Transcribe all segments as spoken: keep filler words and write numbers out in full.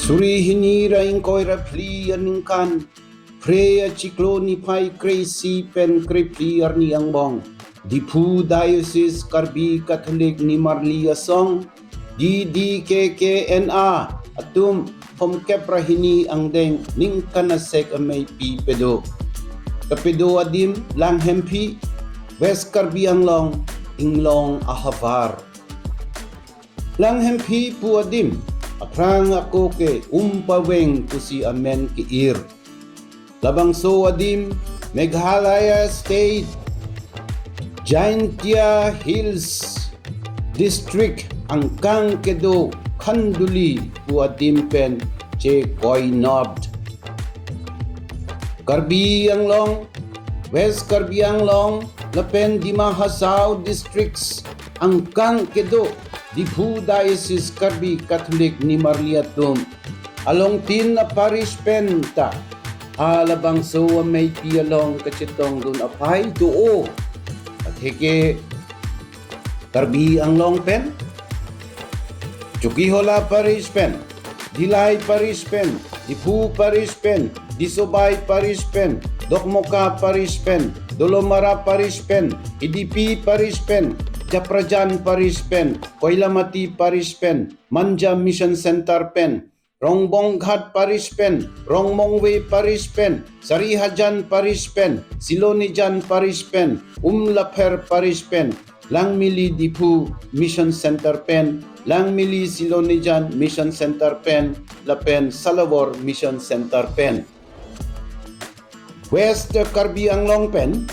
Suri hini ra ingkoi ra phli aningkan, Phre achiklo niphai kre-isi pen kre-phli arni angbong, Diphu Diocese Karbi Catholic Nimarli Asong, D D K K N A atum thomkep ra hini angdeng ningkan asek ameipi pado. Kapado adim Langhemphi, West Karbi Anglong, Inglong ahavar. Langhemphi pu adim, aphrang ako ke Umpaveng pusi amen ke-ir. Labangso adim Meghalaya State, Jaintia Hills District angkang kedo Khanduli pu adim pen chekoinot. Karbi Anglong, West Karbi Anglong, lapen Dima Hasao Districts angkang kedo Diphu Diocese Karbi Catholic Nimarli atum alongtin a-parish pen ta halabangso ameipi along kachetongdun aphai do-o. Atheke Karbi Anglong pen, Chokihola Parish pen, Dillai Parish pen, Diphu Parish pen, Disobai Parish pen, Dokmoka Parish pen, Dolamara Parish pen, Hidipi Parish pen, Japrajan Parish pen, Koilamati Parish pen, Manja Mission Center pen, Rongbonghat Parish pen, Rongmongve Parish pen, Sarihajan Parish pen, Silonijan Parish pen, Umlapher Parish pen, Langmili Diphu Mission Center pen, Langmili Silonijan Mission Center pen, lapen Salawor Mission Center pen. West Karbi Anglong pen,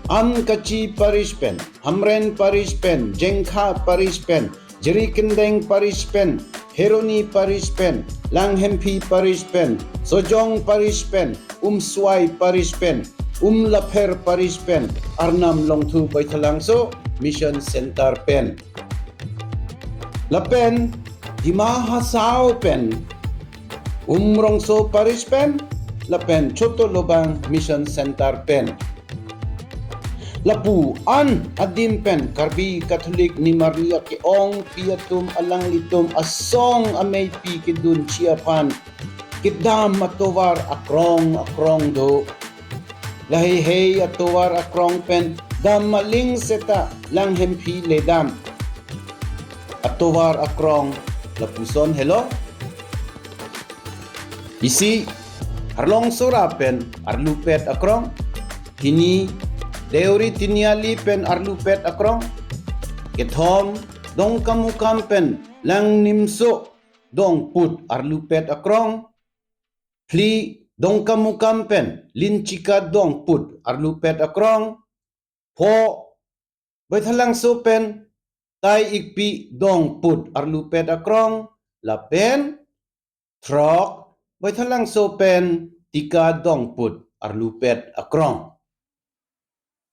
Amkachi Parish pen, Hamren Parish pen, Jengkha Parish pen, Jirikindeng Parish pen, Heroni Parish pen, Langhemphi Parish pen, Sojong Parish pen, Umswai Parish pen, Umlapher Parish pen, Arnam Longthu Baithalangso Mission Center pen. Lapen Dima Hasao pen, Umrongso Parish pen, lapen Choto Lobang Mission Center pen. Lapu-an adim pen Karbi Catholic Nimarli ake-ongpi atum alanglitum asong ameipi kedunji aphan kedam atovar akrong akrong do. Laheihei atovar akrong pen dam aling seta Langhemphi le dam. Atovar akrong lapuson helo. Isi, Arlongsora pen arlupet akrong. Hini, Deuri Tiniali pen arlupet akrong. Kethom, Dongkamukam pen Langnimso Dongput arlupet akrong. Phli, Dongkamukam pen Linchika Dongput arlupet akrong. Pho, Baithalangso pen Tai Ikpi Dongput arlupet akrong. Lapen throk, Baithalangso pen Tika Dongput arlupet akrong.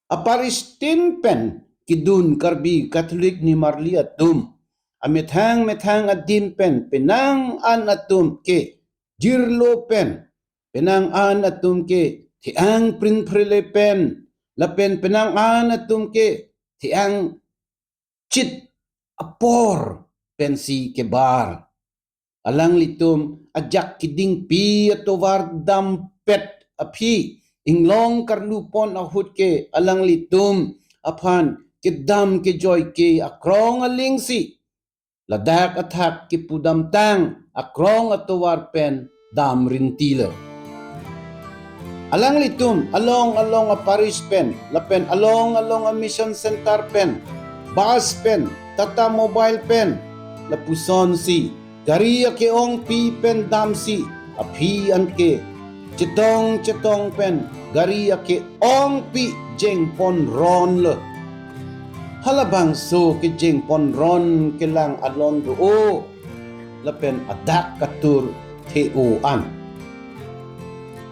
A-parish tin pen kedun Karbi Catholic Nimarli atum amethang methang adim pen penang an atum ke jirlo pen, penang an atum ke the-ang prinphrele pen, lapen penang an atum ke the-ang chit apor pensi kebar. Alanglitum ajak kedingpi atovar dampet aphi inglong karlupon ahut ke alanglitum aphan kedam kejoi ke akrong alingsi ladak athak kepudamtang akrong atovar pen damrintilo. Alanglitum along along a-parish pen lapen along along a-mission center pen, bus pen, Tata Mobile pen, lapusonsi gari ake-ongpi pen damsi aphi anke chetong chetong pen gari ake-ongpi jengponronlo. Halabangso kejengponron kelang alon do-o, lapen adak katur the-o an.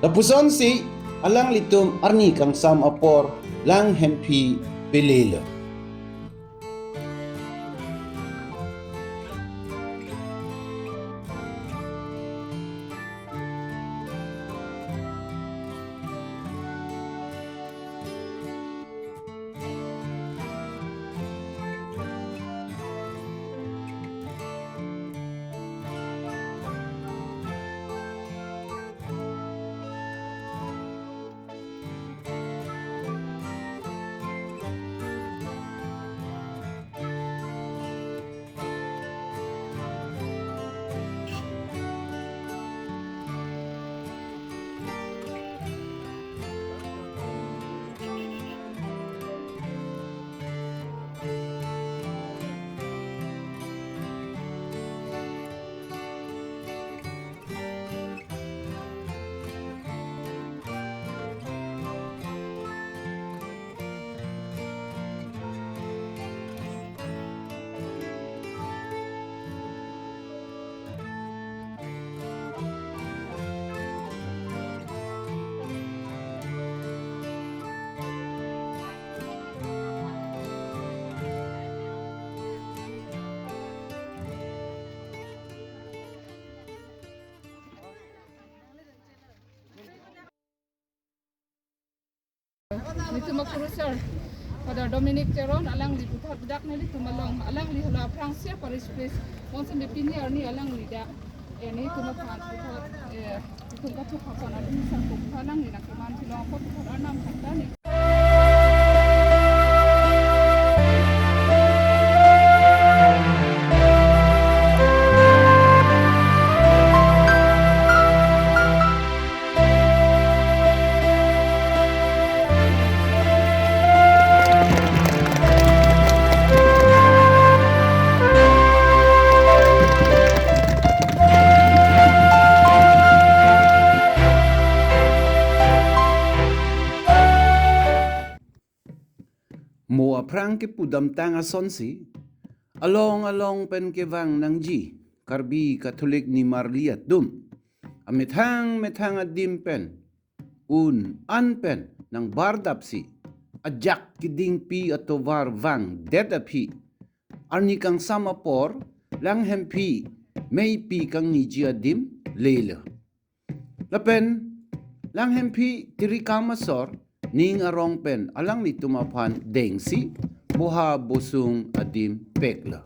Lapusonsi alanglitum arni kangsam apor Langhemphi pelelo. Nelitum akurusar Father Dominic Teron, alangli puthot dak nelitum along, alangli hala aphrangsi parish priest, bonsam pini arni alangli dak, eh, nelitum aphan puthot, eh, nelitum kathuk aphan alangli sangkuk alangli nangkeman thilong apot puthot arnam khantan. Mo aphrang kepudamtang asonsi, along along pen kevang nangji Karbi Catholic nimarli atum, amethang methang adim pen, un an pen nangbardapsi, ajak kedingpi atovar vangdet aphi, arni kangsam apor, Langhemphi meipi kangniji adim lelo. Lapen Langhemphi tirikam asor ning arong pen alanglitum aphan dengsi boha bosung adim peklo.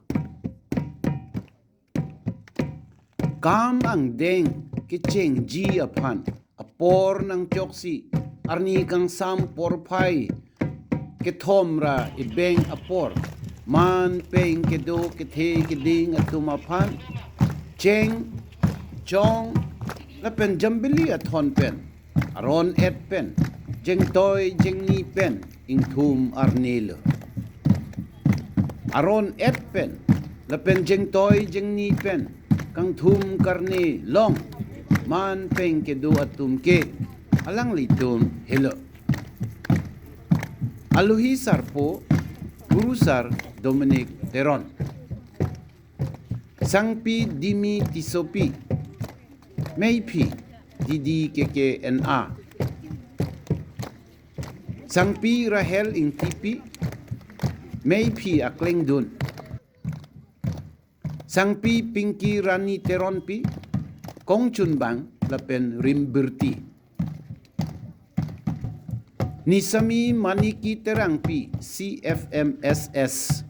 Kam angdeng kechengji aphan apor nangchoksi, arni kangsam porphai kethom ra ebeng apor, man peng kedo kethe keding atum aphan cheng, chong lapen jambili athon pen, aron et pen, jengtoi jengni pen ingthum arnelo. Aron et pen lapen jengtoi jengni pen kangthum karne long man peng kedo atum ke alanglitum helo. Alohi sarpo Kurusar Dominic Teron. Sangpi Dimi Tissopi, meiphi D D K K N A. Sangpi Rahel Ingtipi, meiphi aklengdun. Sangpi Pinky Rani Teronpi, kongchunbang lapen rimbirti. Nisami Maniki Terangpi, C F M S S,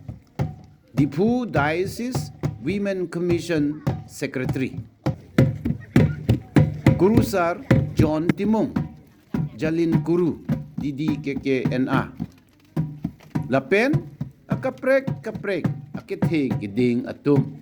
Diphu Diocese Women Commission Secretary. Kurusar John Timung, Jalin Kuru, D D K K N A. Lapen akaprek kaprek akethe keding atum.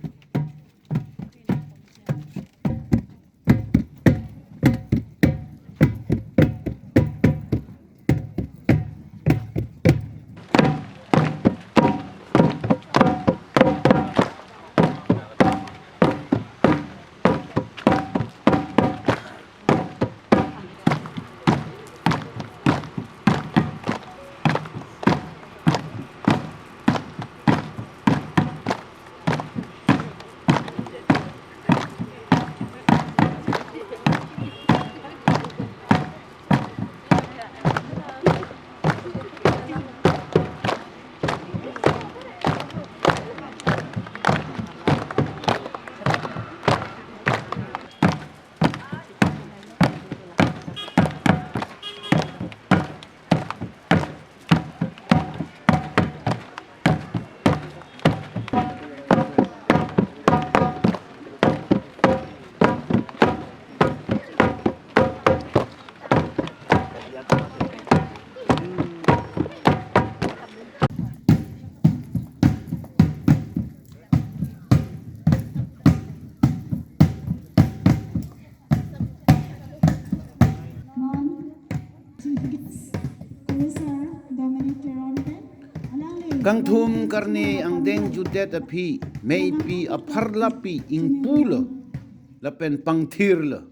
Non, Chief Guest, Kurusar Dominic Teron pen, alangli Kangthum karne angdeng jutdet aphi, meipi apharlapi ingpulo, lapen pangthirlo.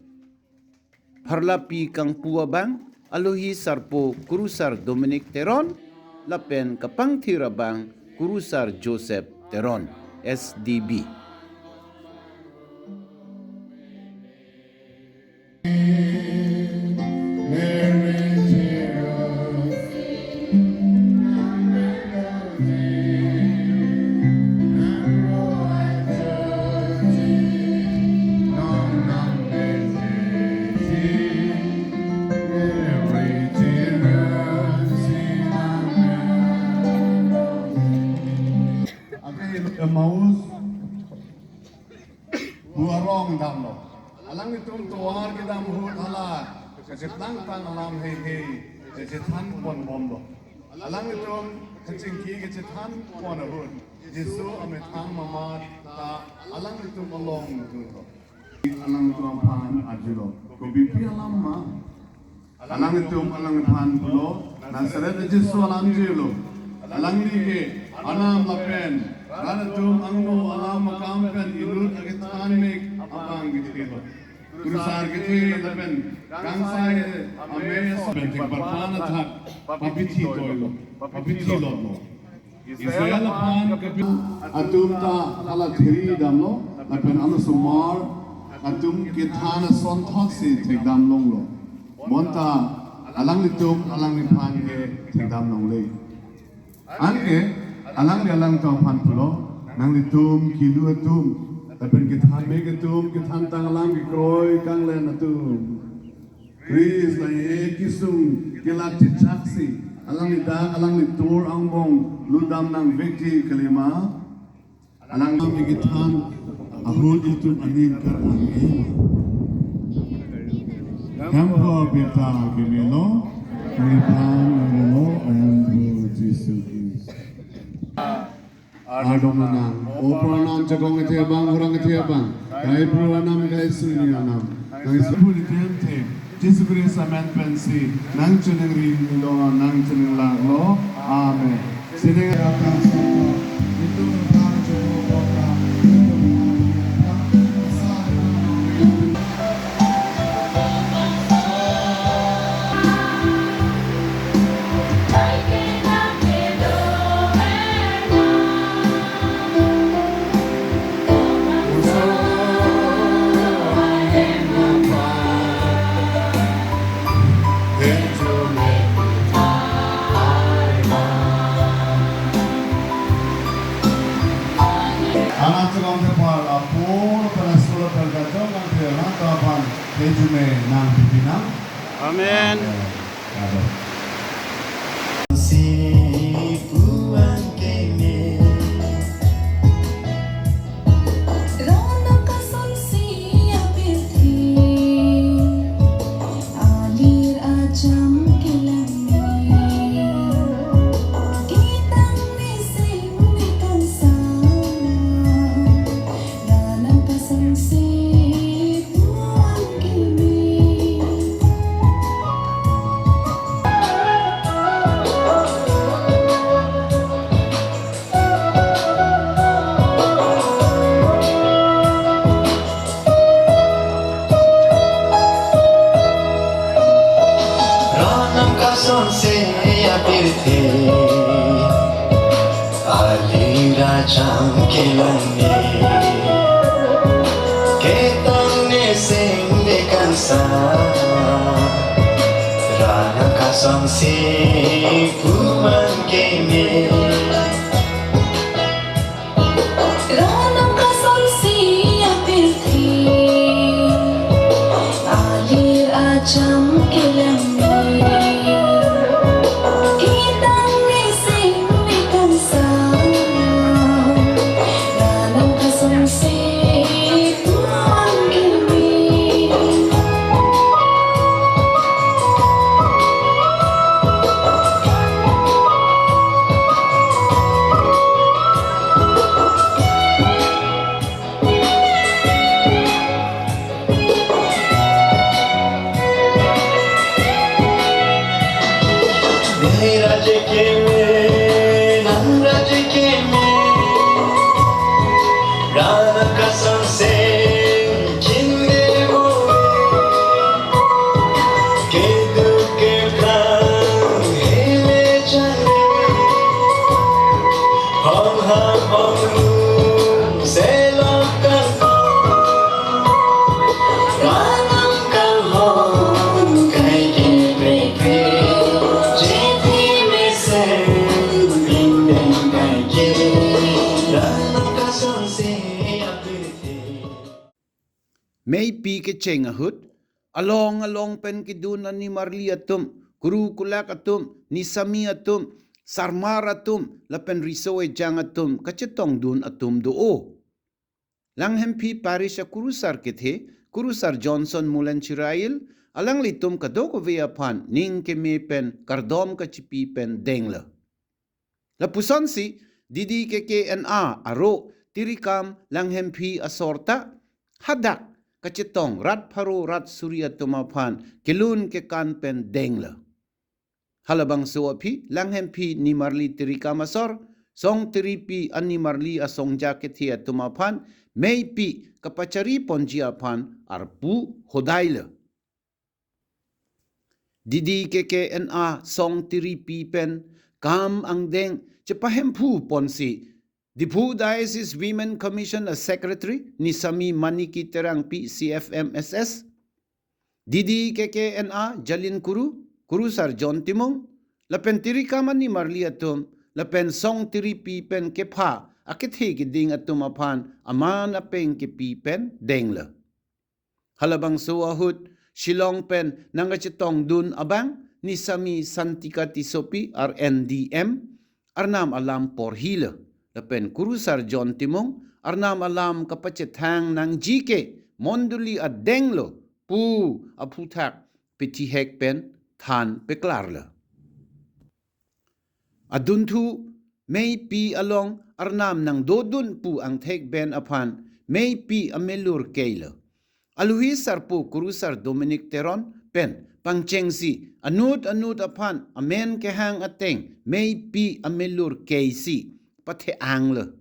Pharlapi kangpu abang, alohi sarpo Kurusar Dominic Teron, lapen kapangthir abang Kurusar Joseph Teron, S D B. pu arong damlo. Alanglitum tovar kedam ahut hala kacheplangtang alam heihei kachethan ponbomlo. Alanglitum kachingki kachethan pon ahut Jisu amethang mamat ta alanglitum along dunlo. Alangtum aphan arjulo, kopipi alam ma? Alanglitum alangphan pulo, Nazareth Jisu alam jilo. Alangli ke arnam lapen rat atum angno alam akam pen inut akethan mek abang kethelo. Kurusar kethe lapen kangsai amei aso pen thekparpan athak papithi toilo, papithi lotlo. Israel aphan kepi atum ta hala thiri damlo, lapen anosomar atum kethan asonthotsi thekdam longlo. Bonta alanglitum alangliphan ke thekdam longle. Anke alangli alangtum aphan pulo, nanglitum kilu atum, lapen kethan mek atum, kethantang alam kekroi kanglen atum. Khrist lahei kesung kelak chechaksi, alangli dak alangli tur angbong lutdam nangvekji kalima. Alangtum kethan ahut itum aning karang ema. Hemphu birta kemelo, nangphan nanglo Hemphu Jisu Khrist. Ardom nang, o Arnam chekong kethe abang, hurang kethe abang, kai Bru Arnam, kai Suni Arnam, kai Suni Arnam, Jisu Khrist amen pensi nangchiningri lo, nangchininglak lo. Amen. Sining Anak tukang tepar apor pada sekolah pergajong nang tepar nang tapan kejume nang pipinang. Amen. Amen. Amen. Ronam kasonse apirthe, alirajam kelang ne, ketang ne seng de kansa, Ronam kasonse pu man keme. Ronam kasonse apirthe, alir ajam kelang ne, ketang ne seng ne kansa, Ronam kasonse pu man keme. Dei raje keme, nang raje keme, Ronam kasonse kinde mo, keduk keplang hele chale, hong ha hong lu selok kan. Ronam kanghon kai ke pre pre, jethi mesen bindeng kai ke, Ronam kasonse apirthe. Meipi kecheng ahut, along along pen kedun animarli atum, kuru kulak atum, nisami atum, sarmar atum, lapen riso ejang atum, kachetongdun atum do-o. Langhemphi Parish akurusar kethe, Kurusar Johnson Mulen Chirail, alanglitum kadokave aphan ning keme pen kardom kachipi pen denglo. Lapusonsi D D K K N A aro Tirikam Langhemphi asor ta hadak kachetong rat pharo rat suri atum aphan kelun kekan pen denglo. Halabangso aphi Langhemphi Nimarli Tirikam asor, Song Tiripi Animarli asongja kethe atum aphan meipi kapachari ponji aphan arpu hodailo. D D K K N A Song Tiripi pen kam angdeng chepahemphu ponsi Diphu Diocese Women Commission a Secretary Nisami Maniki Terangpi C F M S S, D D K K N A Jalin Kuru, Kurusar John Timung, lapen Tirikam Animarli atum, lapen Song Tiripi pen kepha akethe keding atum aphan aman apeng kepi pen denglo. Halabangso ahut Shillong pen nangkachetongdun abang Nisami Santika Tissopi R N D M Arnam alam porhilo, lapen Kurusar John Timung Arnam alam kapachethang nangji ke mondoli adenglo pu aphuthak pithihek pen than peklarlo. Adunthu meipi along Arnam nangdodun pu angthek pen aphan meipi amelur keilo. Alohi sarpo Kurusar Dominic Teron pen pangchengsi anut anut aphan amen kehang ateng meipi amelur keisi pathe-anglo.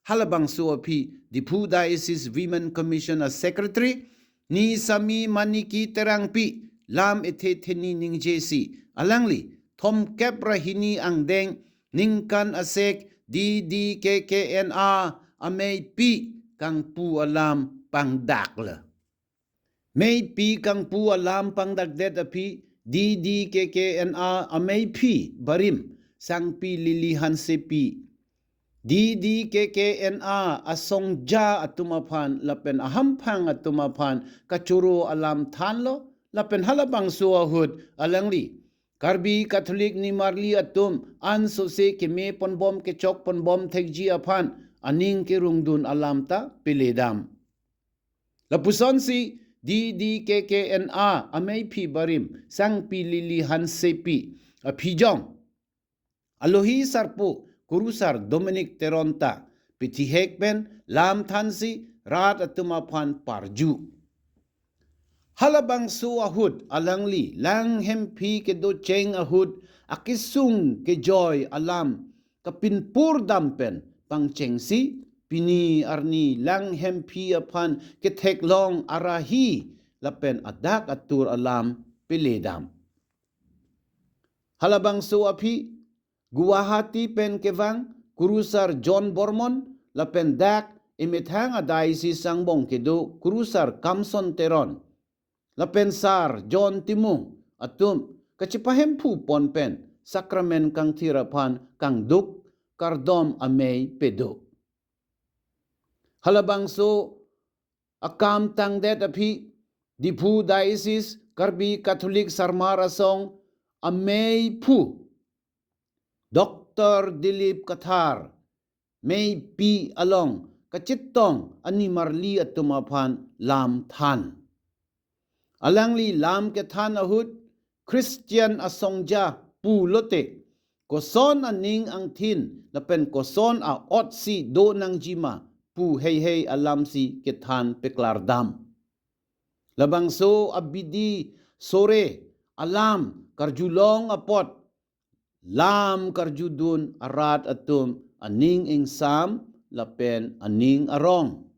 Halabangso aphi Diphu Diocese Women Commission a Secretary Nisami Maniki Terangpi lam ethe theni ningjesi alangli thomkep ra hini angdeng ningkan asek D D K K N A ameipi kangpu alam pangdaklo. Meipi kangpu alam pangdakdet aphi D D K K N A ameiphi barim Sangpi Lily Hansepi, D D K K N A asongja atum aphan lapen ahamphang atum aphan kachoro alam thanlo, lapen halabangso ahut alangli Karbi Catholic Nimarli atum ansose keme ponbom kechok ponbom thekji aphan aning kerungdun alam ta peledam. Lapusonsi D D K K N A ameiphi barim Sangpi Lily Hansepi aphijong alohi sarpo Kurusar Dominic Teron ta pithihek pen lam thansi rat atum aphan parju. Halabangso ahut alangli Langhemphi kedocheng ahut akesung kejoi alam kapinpur dam pen pangchengsi pini arni Langhemphi aphan ketheklong arahi lapen adak atur alam peledam. Halabangso aphi Guwahati pen kevang Kurusar John Bormon lapen dak emethang a diocese angbong kedo Kurusar Kamson Teron lapen Sar John Timung atum kachepahemphu pon pen sakramen kangthir aphan kangduk kardom amei pedo. Halabangso akam tangdet aphi Diphu Diocese Karbi Catholic Sarmar Asong ameiphu Doctor Dilip Kathar meipi along kachetong animarli atum aphan lam than. Alangli lam kethan ahut Christian asongja pulote koson aning angthin lapen koson a-otsi do nangjima pu heihei alamsi kethan peklardam. Labangso abidi sore alam karjulong apot lam karjudun arat atum aning ingsam lapen aning arong.